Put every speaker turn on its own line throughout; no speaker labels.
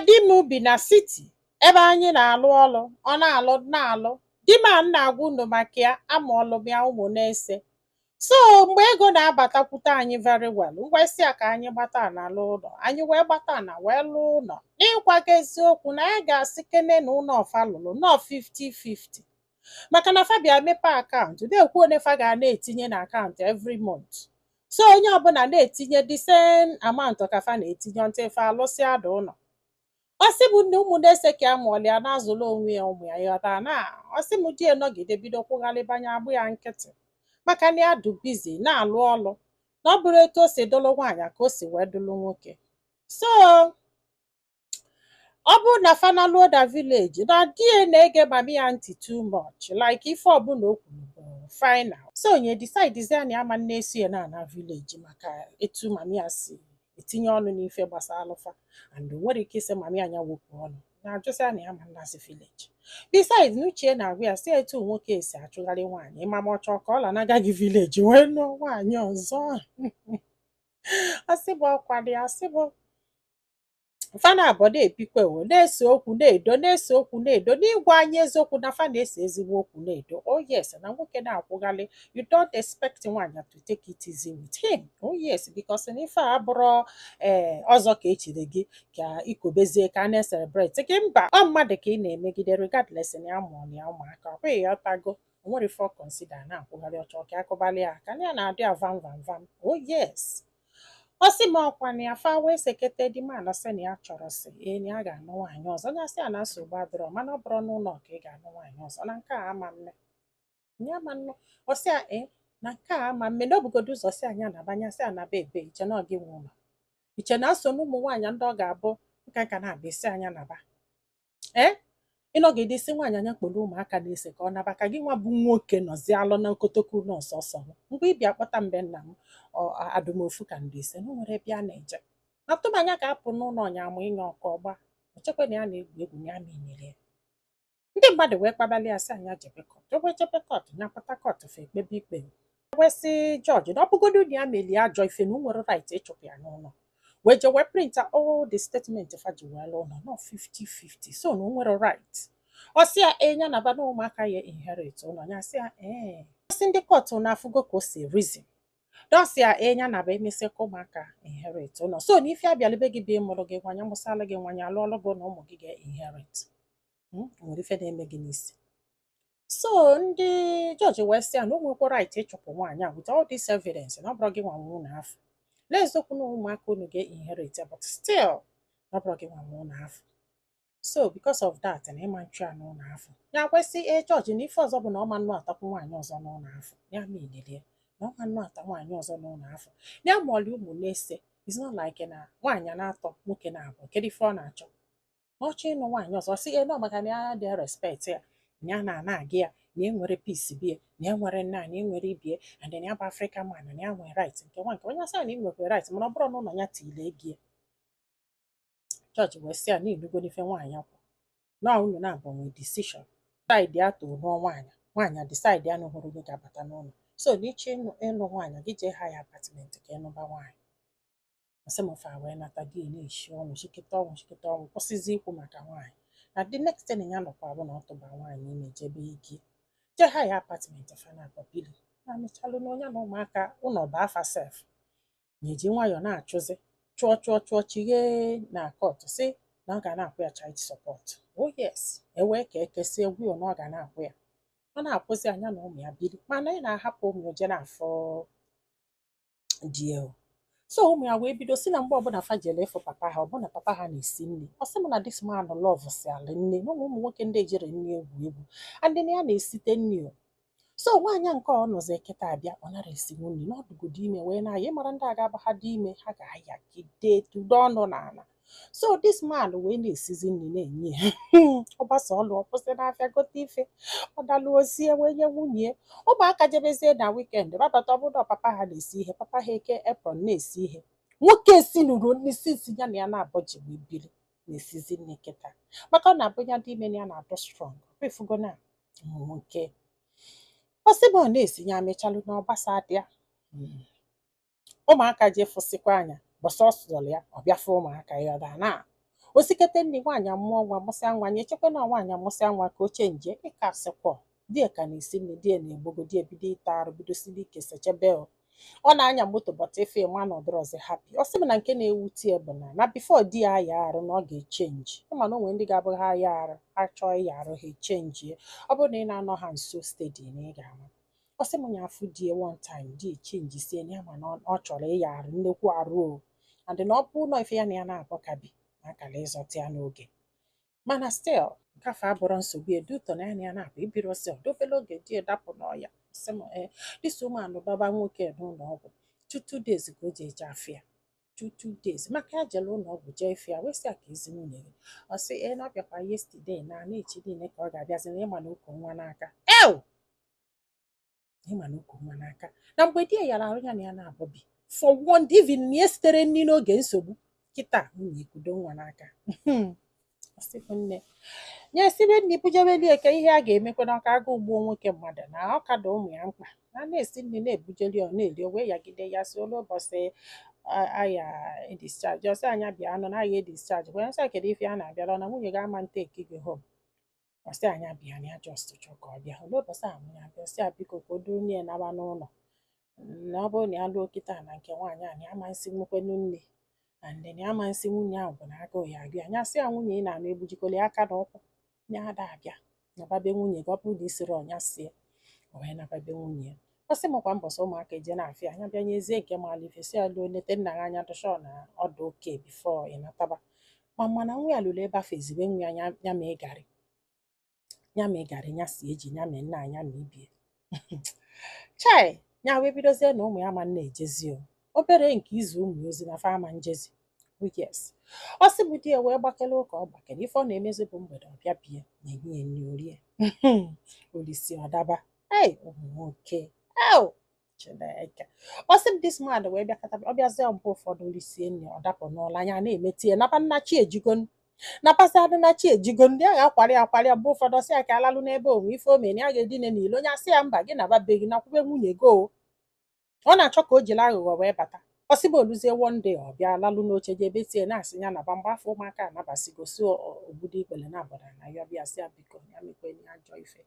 Di m bi na city ebe anyị na-alụ ọlụ. Ọ na-alụ na-alụ di m a m na-agwa unu maka ya. Amụọlụ m ya ụmụ na-ese. So mgbe ego na-abatakwute anyị very well, ngwesị ya ka anyị gbata na lụọ ụlọ. Anyị wee gbata na wee lụọ ụlọ. N'ịgwa gị eziokwu, na ya ga-asị kene na ụlọ ọfa lụrụ nọọ 50-50, maka na fa bịa mepee account, na-ekwu one fa ga na-etinye na account every month. So onye ọbụla na-etinye the same amount ka fa na-etinye until fa alụsịa ada ụlọ. Ọ sị bụ nne, ụmụ na-ese ka a mụọla ya na-azụlụ onwe ya, ụmụ ya, ịghọtara? Na ọ sị m di nọgide bido kwụgharịbanye agbụ ya nkịtị, maka na ya dị busy na-alụ ọlụ, na ọ bụrụ etu o si dụlụ nwaanyị ka o si wee dụlụ nwoke. So ọ bụrụ na fanaluo na village, na di ya na-ege mami ya ntị too much, like ife ọbụla o kwuru bụ final. So onye decide ya na ya ma nne-eso ya na ana village, maka etu mami ya si etinye ọnụ n'ife gbasara alụfa, and o nwere ike isi mami anya wepụ ọnụ na-ajụsị ya na ya ma nnazi village. Besides, n'uche na-agwa ya si etu nwoke si achụgharị nwaanyị, ịma ma ọ chọọ ka ọ lanaga gị village wee nụọ nwaanyị ọzọ. Asị bụ ọkwa dị, asị bụ fa na abọ na-ebikwa ewo, na-ese okwu na-edo, na-ese okwu na-edo. N'ịgwa anyị eziokwu, na fa na-ese ezigbo okwu na-edo. Oh yes, na nwoke na-akwụghalị, you don't expect nwaanyị to take it easy with him. Oh yes, because na ife a abụrọ ee ọzọ ka echiri gị ka ikobezie ka a na-celebrate gị. Mba, ọ mmadụ ka ị na-emegide, regardless na ya mụọ na ya ụmụaka. Ọ bụghị ya ọtago o nwere ife ọ consider na-akwụgharị, ọchọ ka akụbalị ya ka ya na-adị ya vam vam vam. Oh yes, ọ sị m ọkwa na ya fa wee sekete. Di man sị na ya chọrọ, sị ee, na ya ga-anụ nwaanyị ọzọ. Ya sị ya na nsogbu adịrọ, mana ọ bụrụ n'ụlọ ka ị ga-anụ nwaanyị ọzọ, na nke a ama mme ya ama nnụ. Ọ sị ya ee, na nke a ama mme, na obugodo ụzọ si anya na banya sị anaba ebe iche na ọ gị nwe ụlọ, iche na so n'ụmụ nwaanyị ndị ọ ga-abụ nka nka na-abịa isi anya naba. Ee, ịnọgide isi nwaanyị anya kporo ụmụaka na-ese ka ọ naba, ka gị nwa bụ nwoke nọzi alụ na okotoko nọọsọ ọsọ. Mgbe ị bịa kpọta mbe nna m adụmofu ka ndị ise na o nwere ebe a na-eje na tụmanya ga-apụ n'ụlọ ọnya ama ịnya ọkụ ọgba ochekwa na ya na-egwu egwu na ya ma inyere ya. Ndị mmadụ wee kpabalị ya, sị anya jebe court. O wee jebe court, ya pụta court, fa ekpebe ikpe, wee sị jọji na ọ bụgodu na ya melie ajọ ife, na o nwere right ịchụpụ ya n'ụlọ. Wee jee wee print all the statement fa ji wee lụọ ụlọ nọ 50-50, so na o nwere right. Ọ sị ya ee, ya naba na ụmụaka ya inherit ụlọ ya. Sị ya ee, sị ndị court na afụgo ka o si reason dọsị ya ee, ya naba, emesịa ka ụmụaka inherit ụlọ. So na ife abịalebe gị bụ ịmụrụ gị nwanya, mụsala gị nwanya, alụọlụ gị na ụmụ gị ga-inherit. Nwere ife na-eme gị n'isi. So ndị jọji wee sị ya na o nwekwa right ịchụpụ nwaanyị a with all this evidence, na ọ bụrụ gị nwa nwe ụlọ afọ n'eziokwu, na ụmụaka unu ga-inherit ya, but still na ọ bụrụ gị nwa nwe ụlọ afọ. So because of that, na ịma nchu ya n'ụlọ afọ. Ya kwesị ee jọji na ife ọzọ bụ na ọ ma nnụ atakwu nwaanyị ọzọ n'ụlọ afọ. Ya menelie na ọ ma nnụ ata nwaanyị ọzọ n'ụlọ afọ. Ya mụọlị ụmụ na-ese. It's not like na nwaanyị na-atọ nwoke na-abụ. Kedu ife ọ na-achọ na ọ chọọ ịnụ nwaanyị ọzọ? Sị ee, nọ maka na ya dị respect ya, na ya na-ana aga ya, na e nwere peace bie, na e nwere nna, na e nwere ibie, and na ya bụ African man, na ya nwere right nke nwa nke onye asị na ị nwekwa right, mana ọ bụrụ na ụlọ ya tile ego ya. Jọji wee sị ya na inugo n'ife nwaanyị kwụ, na unu na-abụ nwee decision, decide ya to nụọ nwaanyị, nwaanyị decide ya na hụrụ onye ga-abata n'ụlọ. So na ịchọ ịnụ nwaanyị, gị jee hire apartment ka ịnụba nwaanyị. Ọsị m fa wee nata, di ya na-eshi ọnwụ, shikịta ọnwụ, shikịta ọnwụ, kwụsịzi ikwu maka nwaanyị. Na the next thing ya nọkwa bụ na ọ tụba nwaanyị ime, jebe ike jee hire apartment, fa na abọ bili na mechalụ na onye na ụmụaka ụlọ bụ afa sef na-eji nwayọọ na-achụzi chụọ chụọ chụọ chighe na court, sị na ọ ga na-akwụ ya child support. Oh yes, ewee ka ekesie egwu na ọ ga na-akwụ ya. Ọ na-akwụzi anya na ụmụ ya biri, mana ị na-ahapụ ụmụ ya jee na-afọ di ya o. So ụmụ ya wee bido si na mgbe ọbụla fa jere ịfụ papa ha, ọbụna papa ha na-esi nri. Ọ sị m na this man love si ala nne na ụmụ nwoke ndị ejiri nri egwu egwu, and na ya na-esite nri o. So nwaanyị nke ọ nọzi kịta abịa, ọ nara esinwu nri na ọdụgodo ime wee na-aya. Ịmara ndị a ga-abụ ha dị ime, ha ga-ayagide tụdo ọnụ n'ala. So this man wee na-esizi nri na-enye ya. Ọ gbasa ọlụ, ọ kwụsị n'afịa gote ife, ọ dalụ osie wee nye nwunye. Ụmụaka jebezie na weekend babata, ọ bụrụ na papa ha na-esi ihe, papa ha eke apron na-esi ihe. Nwoke esinuru nri since ya na ya na-abọ ji wee biri, na-esizi nri kịta, maka ọ na-abụ ya dị ime na ya na-adụ strong. Efugo na ụmụ nwoke. Ọ sị m ọ na-esi ya mechalụ na ọgbasa dị ya. Ụmụaka ji fụsịkwa anya bọsọ sọrọ ya, ọ bịa fụ ụmụaka ya daa na Osikete nri, nwaanyị amụọ nwa, mụsịa nwa, nye echekwa na nwaanyị amụsịa nwa ka o change. Ịkasịkwọ di ya ka na-esi nri, di ya na-egbogo, di ya bido ịta arụ, bido siri ike sechebe. O ọ na-anya moto, but ife ma na ọdịrọzi happy. Ọ sị m na nke na-ewute ya bụ na before di ya aya arụ na ọ ga-echange. Ịma na o nwere ndị ga-abụ ha aya arụ, ha chọọ ịya arụ, ha echange. Ọ bụrụ na ị na-anọ ha nso steady na ị ga-ama. Ọ sị m ya afụ di ya one time, di echange sie na ya, ma na ọ chọrọ ịya arụ nnekwu arụ o, and na ọ bụ ụlọ ife ya na ya na-abọ ka bi na akara ịzọta ya n'oge. Mana still gafe abụrọ nsogbu edu ụtọ na ya na ya na-abụ ibirosi ọdụ. Obere oge di ya dapụ n'ọya. Sị m ee, this woman dọba nwoke n'ụlọ ọgwụ 2 days ka o ji eje afịa, 2 days, maka ya jere ụlọ ọgwụ jee ife ya, wee sị ya ka ezi nwunye gị. Ọ sị ee, na ọ bịakwa yesterday, na na-echi niile ka ọ ga-abịazi, na ịma na ụkọ nwa n'aka ew, ịma na ụkọ nwa n'aka, na mgbe di ya yara arụ, ya na ya na-abụ bi for one even na ya sitere nri n'oge nsogbu. Kịta nwunye ekudo nwa n'aka. Ọ sị m nne nye sibe nri bujebelie ka ihe a ga-emekwa na ọka agụ gbuo nwoke mmadụ na ọka dị ụmụ ya mkpa, na na-esi nri na-ebujeli, ọ na-eri, o wee yagide ya si olu ụbọchị aya discharge. Ọsị anya bịa nọ na aya discharge, wee nsị kedu ife a na-abịara na nwunye gị ama nteki gị home. Ọsị anya bịa na ya just chọ ka ọ bịa olu ụbọchị ahụ ya bịa. Ọsị ya biko ka o duru nne ya naba n'ụlọ, na ọ bụrụ na ya lụọ kịta na nke nwaanyị a na ya ama nsị nwekwenu nne, and na ya ama nsị nwunye ahụ bụ na agụụ ya agụ ya. Anya sị ya nwunye ị na-anụ egbujikọla ya aka na ụkwụ ya ada abịa nababe nwunye gị. Ọ bụrụ na isiri ọnya sie, o wee nababe nwunye ya. Ọ sị m kwa mbọsị ụmụaka eje na-afịa anya bịa nyezie nke maala ife, si ya luo nete nna gị anya dụshọ na ọdụ oke before ị nataba. Ma mana nwa ya lụrụ ebe afọ ezibe nwa ya, ya mee garị, ya mee garị, ya si eji ya mee nna ya ma ibie chai ya wee bidozie na ụmụ ya ma nna ejezi o obere nke izu ụmụ ya ozi na fa ama njezi. Oh yes, ọ sị bụ di ya wee gbakele ụka, ọ gbakere ife ọ na-emezi bụ mgbede ọ bịa bie na-enye ya nri orie olisi ọdaba. Ei, ụmụ nwoke ew, Chineke. Ọ sị m this man wee bịakọta, ọ bịazie mgbe ụfọdụ olisie nri, ọ dapụ n'ụlọ anya na-emeti ya naba nna chi ejigo napasị adụ na chi ejigo. Ndị agha akwari akwari. Mgbe ụfọdụ ọsị ya ka alalụ n'ebe onwe ife omeni a ga-edine n'ilo. Onye asị ya mba, gị na be gị nakwube nwunye gị o. Ọ na-achọ ka o jiri aghụghọ wee bata. Ọsịba oluzie one day, ọ bịa lalụ n'oche je ebe tie na-asị ya naba. Mgbe afọ ụmụaka anabasigo si obodo ikpele na abọda na ya bịa sị ya biko, ya mekwe ya ajọ ife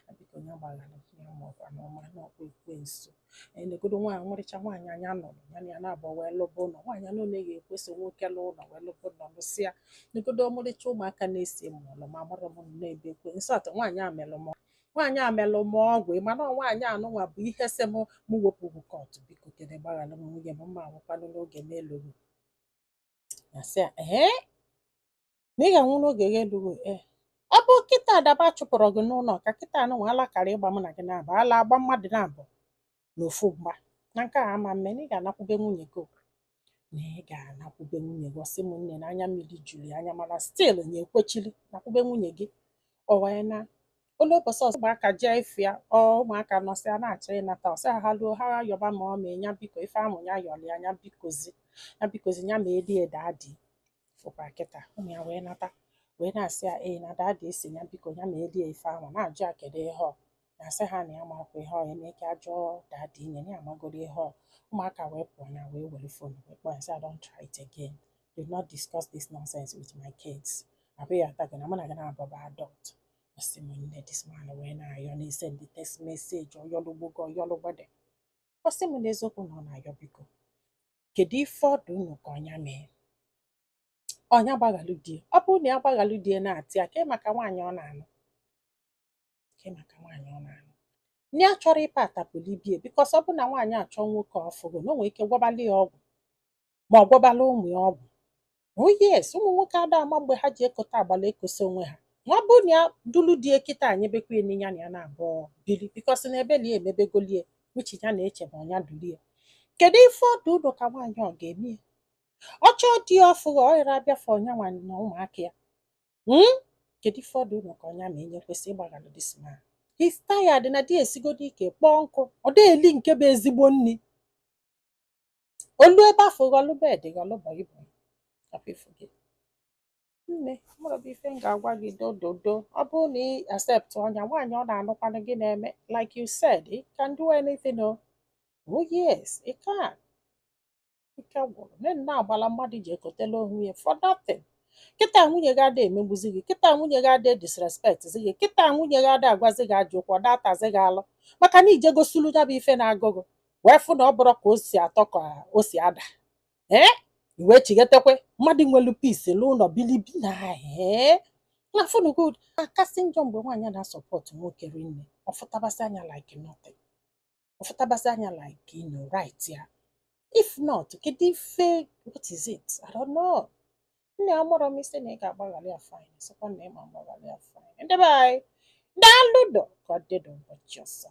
ya, biko ya gbaghara ya, ma ọkwa na ọma na ọkwa ekwensu enegodo nwaanyị nwụrịcha nwaanyị anya nọrọ ya na ya na-abụ wee lụba ụlọ nwaanyị anụ na ekwesị nwoke lụ ụlọ wee lụba ụlọ lụsịa negodo ọmụrịcha ụmụaka na-esi m ụlọ ma mụrụ m n'ebe ekwe nsọtụ. Nwaanyị a melụ m ọgwụ. Ị mana nwaanyị anụnwa bụ ihe sị m mụ wepụrụ court, biko kene gbaghara m nwunye m mma anwụkwanụ n'oge m elughị. Ya sị ya ee, na ị ga-anwụ n'oge gị elughị. Ee, ọ bụ kịta adaba chụpụrụ gị n'ụlọ ka kịta anụnwa alakara ịgba mụ na gị na-abụ ala agba mmadụ na-abụ n'ofu mgba na nke a ama mme na ị ga-anakwube nwunye gị o. Na ị ga-anakwube nwunye gị. Ọsị m nne na anya mmiri juru ya anya, mana still na ekwechili nakwube nwunye gị. O wee na olu ụbọchị ọzọ ụmụaka jee ifia ọ ụmụaka nọsịa na-achọ ịnata. Ọsị ha luo ha yọba ma ọ mee ya biko ife amụ ya yọrọ ya, ya bikozi, ya bikozi, ya ma elie daddy fụkwa kịta. Ụmụ ya wee nata wee na-asị ya ee, na daddy esi ya biko ya ma elie ife ahụ, na-ajụ ya kedu ihe ọ na-asị ha na ya makwa ihe ọ eme ka ajụọ daddy nye ya amagoro ihe ọ. Ụmụaka wee pụọ ya wee were phone wee kpọọ ya sị, "I don't try it again. Do not discuss this nonsense with my kids." Abụghị atago na mụ na gị na-abụba adult. Ọsị m nne, this man wee na-ayọ na-ese ndị text message ọyọlụgbogo ọyọlụgbede. Ọ sị m n'eziokwu na ọ na-ayọ biko, kedu ife ọdụ unu ka ọnya mee? Ọnya gbaghalụ di ya? Ọ bụrụ na ya gbaghalụ di ya na-atị ya ke maka nwaanyị ọ na-anụ, ke maka nwaanyị ọ na-anụ nne ya chọrọ ịpa atapụli bie, because ọ bụ na nwaanyị achọ nwoke ọfụgo na o nwere ike gwọbali ya ọgwụ ma ọ gwọbala ụmụ ya ọgwụ. Oh yes, ụmụ nwoke ada ama mgbe ha ji ekota agbala ekosi onwe ha. Ma ọ bụrụ na ya dulu di kịta anyebekwa ya ya na ya na-abụọ bili, because na ebeli ya emebegolie uche ya na-eche ma ọnya dulie. Kedu ife ọdụ ụlọ ka nwaanyị ọ ga-eme ya? Ọ chọọ di ya ọfụghọ ọ ghara abịa ọnya nwa na ụmụaka ya. Kedu ife ọdụ ụlọ ka ọnya ma enye kwesị ịgbaghalụ this man? He's tired na di esigodo ike kpọọ nkụ, ọ dị eli nke bụ ezigbo nri olu ebe afọ ghọlụ bed ghọlụ bọyị bọyị. Ọkwa ifu gị nne mụrụ bụ ife m ga-agwa gị dododo. Ọ bụrụ na ị accept ọnya nwaanyị ọ na-anụkwanụ gị na-eme, like you said, he can do anything o. Oh yes, he can. Ike gwụrụ nne nna agbala mmadụ ji ekotela onwe ya for nothing. Kịta nwunye gị ada emegbuzi gị, kịta nwunye gị ada disrespect gị, kịta nwunye gị ada agwazi gị ajọ okwu, ọ datazi gị alụ, maka na ijegosulu ya bụ ife na-agụ gị, wee fụ na ọ bụrụ ka o si atọ ka o si ada. Ee, iwee chigetekwe mmadụ nwelu peace lụ ụlọ bilibi na ee na fụnugo akasị njọ. Mgbe nwaanyị na-asupport nwoke rinne, ọfụtabasị anya like nothing, ọfụtabasị anya like right ya. If not, kedu ife? What is it? I don't know. Nne, amụrọ m isi na ị ga-agbaghara ya, fine. Sịkwa na ị ma agbaghara ya, fine. Ndị be anyị, daalụ dọ ka ọ dị n'ụbọchị ọzọ.